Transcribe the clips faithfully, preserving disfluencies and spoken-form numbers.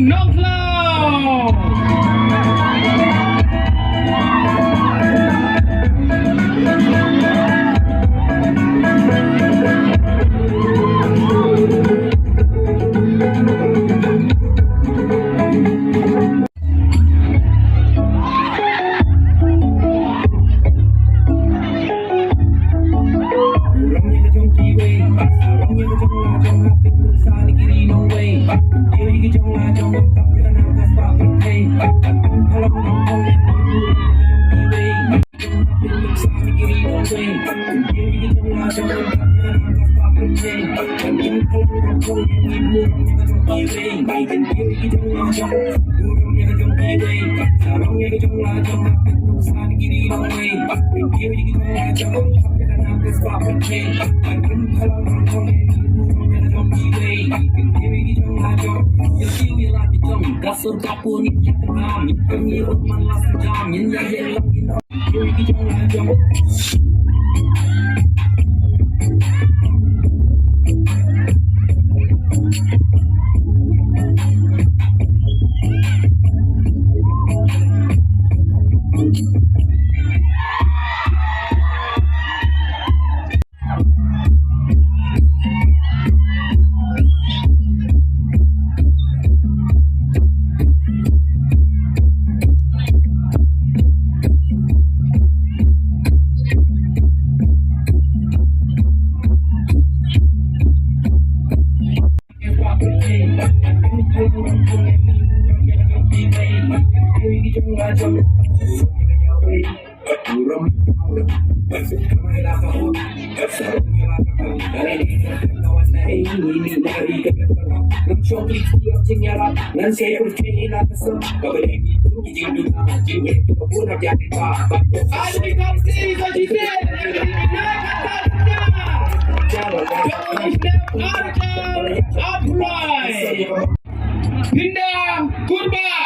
Nongkhlaw. Pinda Kurbah.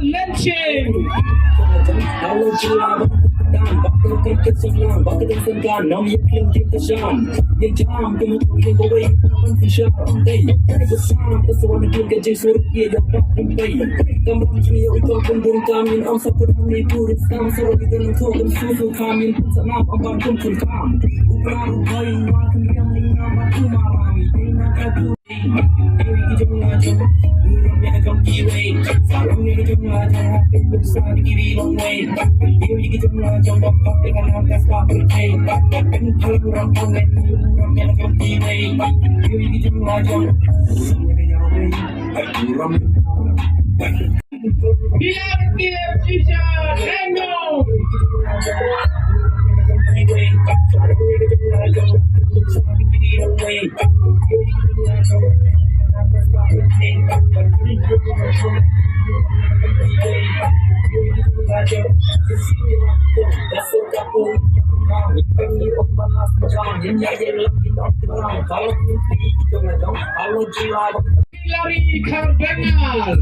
Lynching. P F P F Shisha Daniel. Larry Carvajal.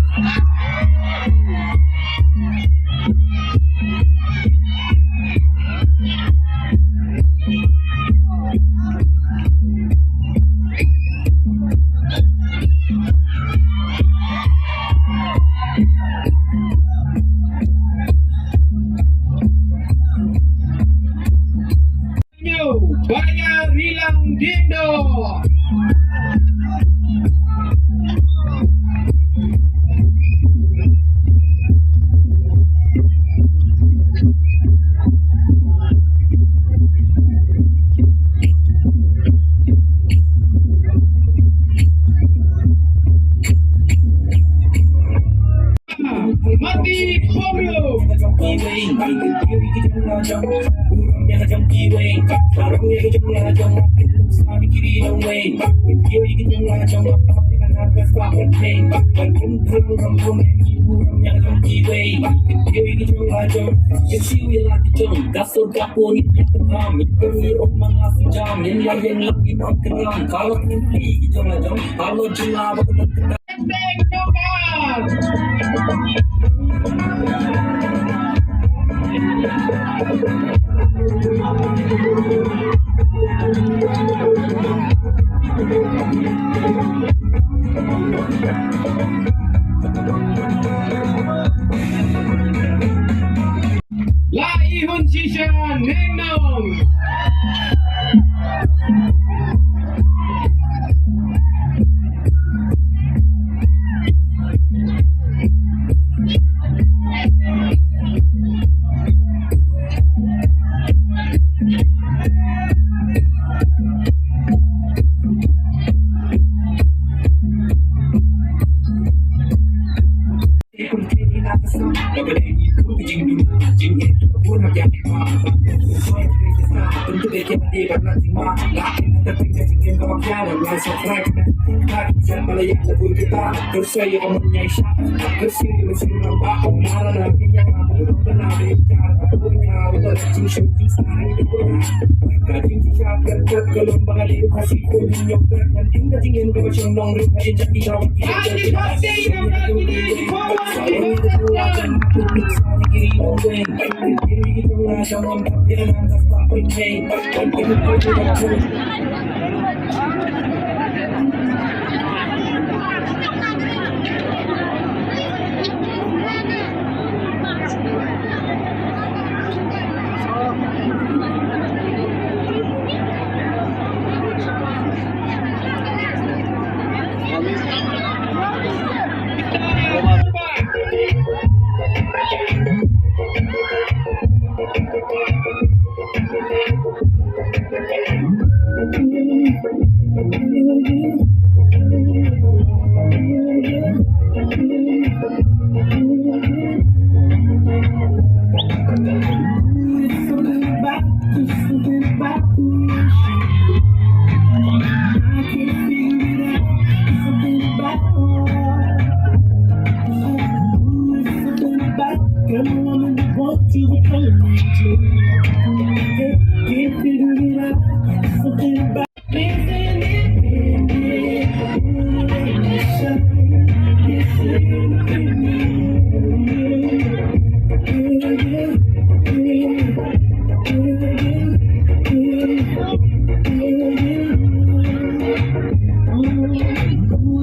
Baya Rilang Dindo. Mati Poglo. La Ihun Shisha Nengdong.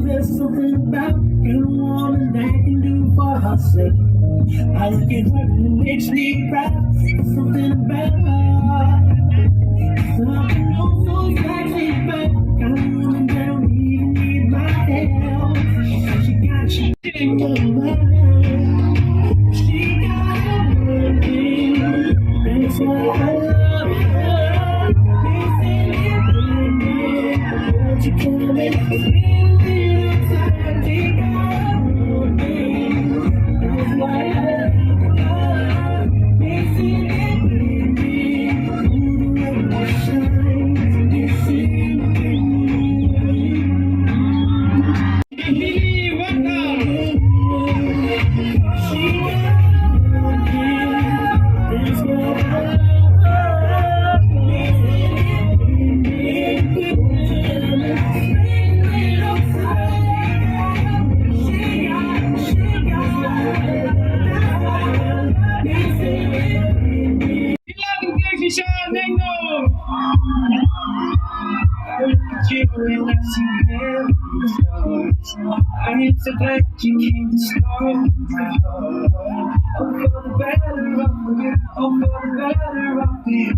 There's something about a woman that can do for herself. I look at her and it makes me cry. Something about her. Something oh so sexy, but a woman that don't even need my help. She got I'm so glad you came to start. Oh, for the better of you, oh, for the better of you.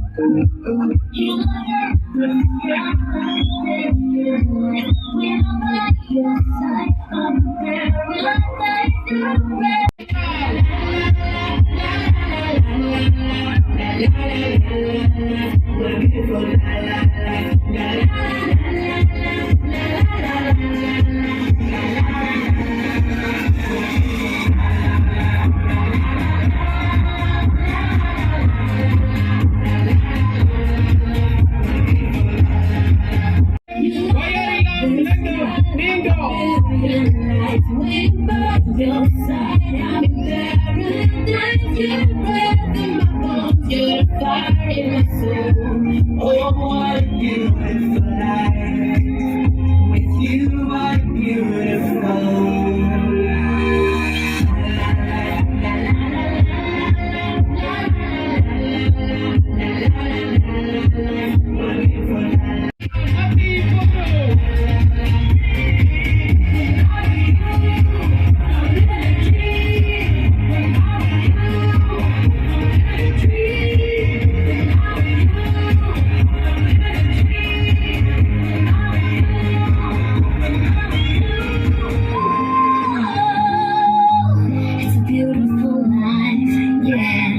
It's a beautiful life, yeah,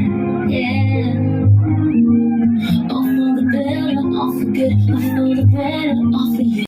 yeah. All for the better, all for good, all for the better, all for you.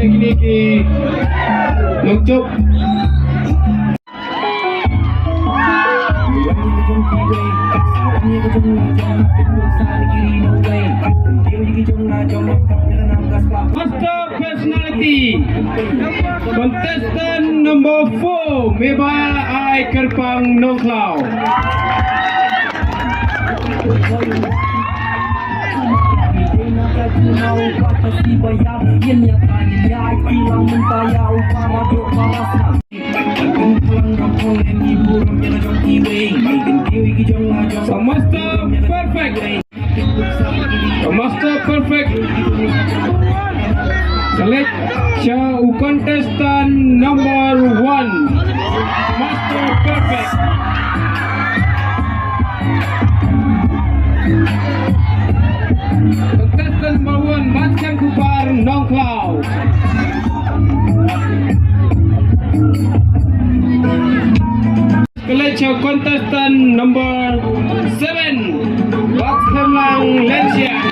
Kine ki nongchup. Master personality, contestant number four, Meba Ai Kyrpang Nongkhlaw. Master perfect. Master perfect. Ka leit sha u contestant number one. Master perfect. Contestant number one, Maskhem Kupar, Nongkhlaw. Ka leit sha contestant number seven, Bat Khemlang Lensiang.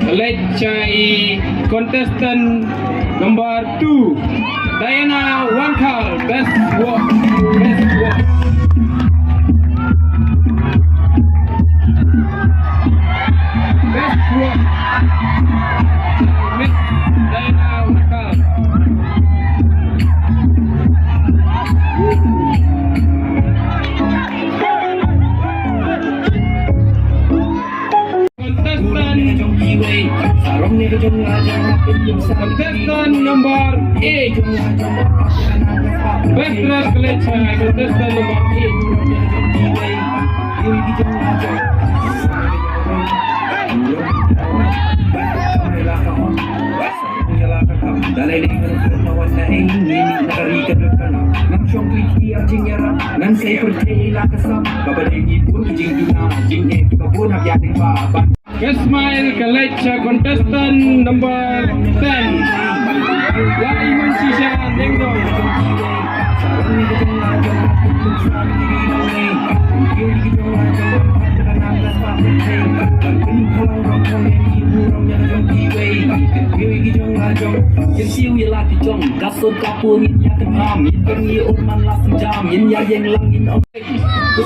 Ka leit sha i contestant number two, Diana Wankhar, best walk, best walk. Best walk. Miss Diana Wankhar. Contestant. Contestant number eight. Best dress collection, contestant number eight. Ka smile ka leit sha contestant number ten. Laimunshisha Lyngdoh.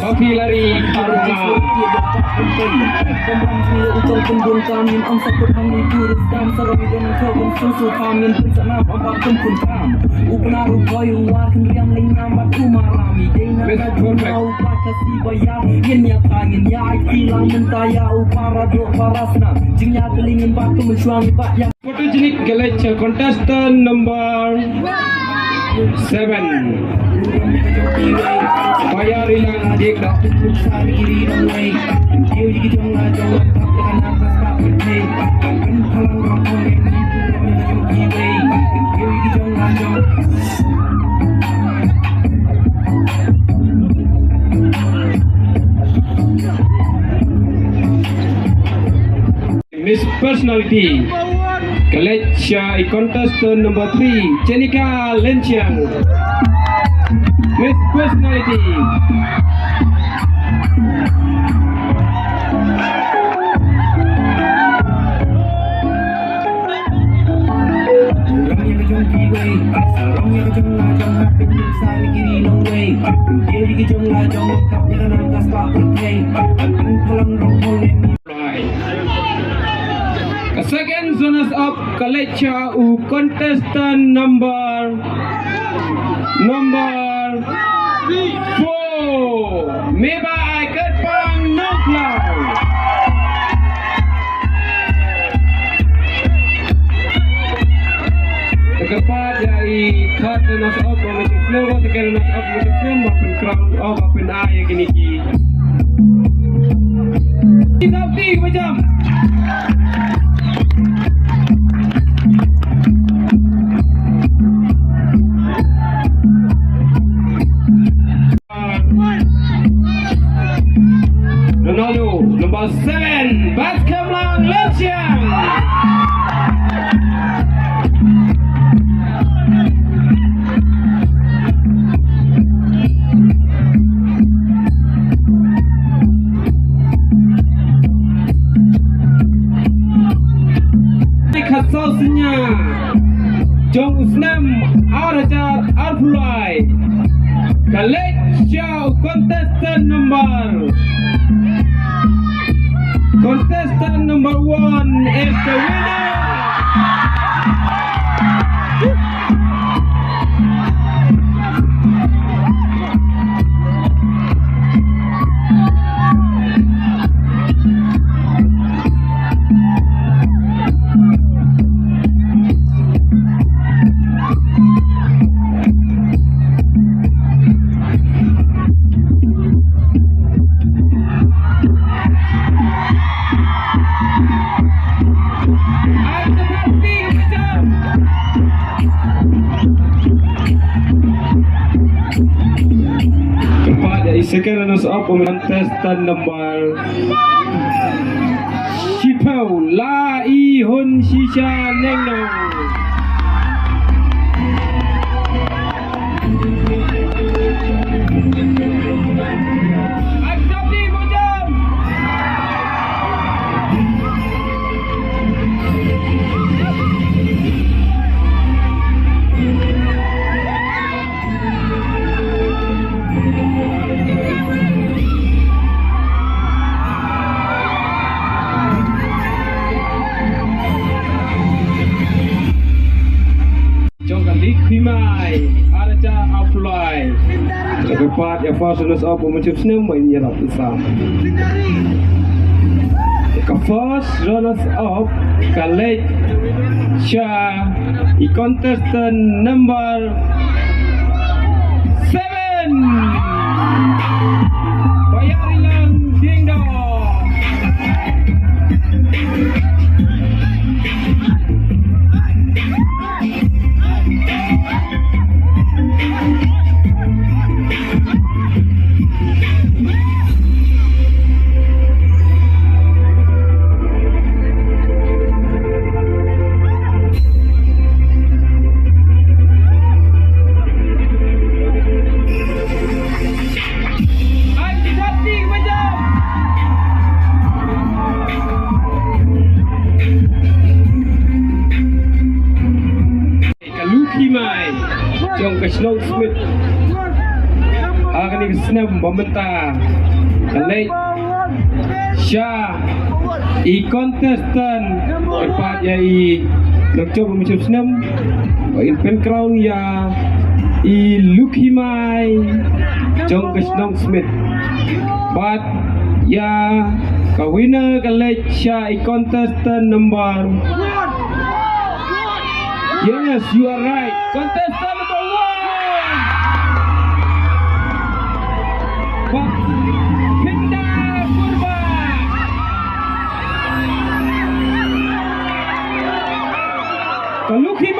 Ba phi la ri arngut. Miss Perfect. Photogenic ka leit sha contestant number seven. Paya Rilang Diengdoh. Miss Personality. Ka leit sha i contestant number three, Jenica Lenchiang. Miss Personality. Ka second runners up ka leit sha u contestant number, number four, Meba Ai Kyrpang Nongkhlaw. Te kyrpad ïa i third runners up ba mynsiem, second runners up mynsiem, ba pyn crown, oh, ba pyn ai ïa kine ki. Ki thap ki ba jam. Ronaldo, number seven, Bat Khemlang Lenchiang. Saw Synñia jong u snem ar hajar arphew lai. Ka leit sha u contestant number, contestant number one is the winner. Kyrpad ïa i second runners up, u contestant number shiphew, La I Hun Shisha Nengno. Jong ka Lukhi Mai, ar hajar arphew lai. Ka kyrpad ïa first runners up, u Mynsiem Snem, ba in ïarap sa. Ka first runners up ka leit sha i contestant number seven. Bayarilang Dingdong. Ka Lukhi Mai jong ka shnong Smit ha kane ka snem ba mynta ka leit sha i contestant, kyrpad ïa i nongjoh ba Mynsiem Snem ba in pynkrown ïa i Lukhi Mai jong ka shnong Smit. Bad ïa ka winner ka leit sha i contestant number. Yes, you are right. Contestant number one. Bah Khinda Purba. Ka Lukhi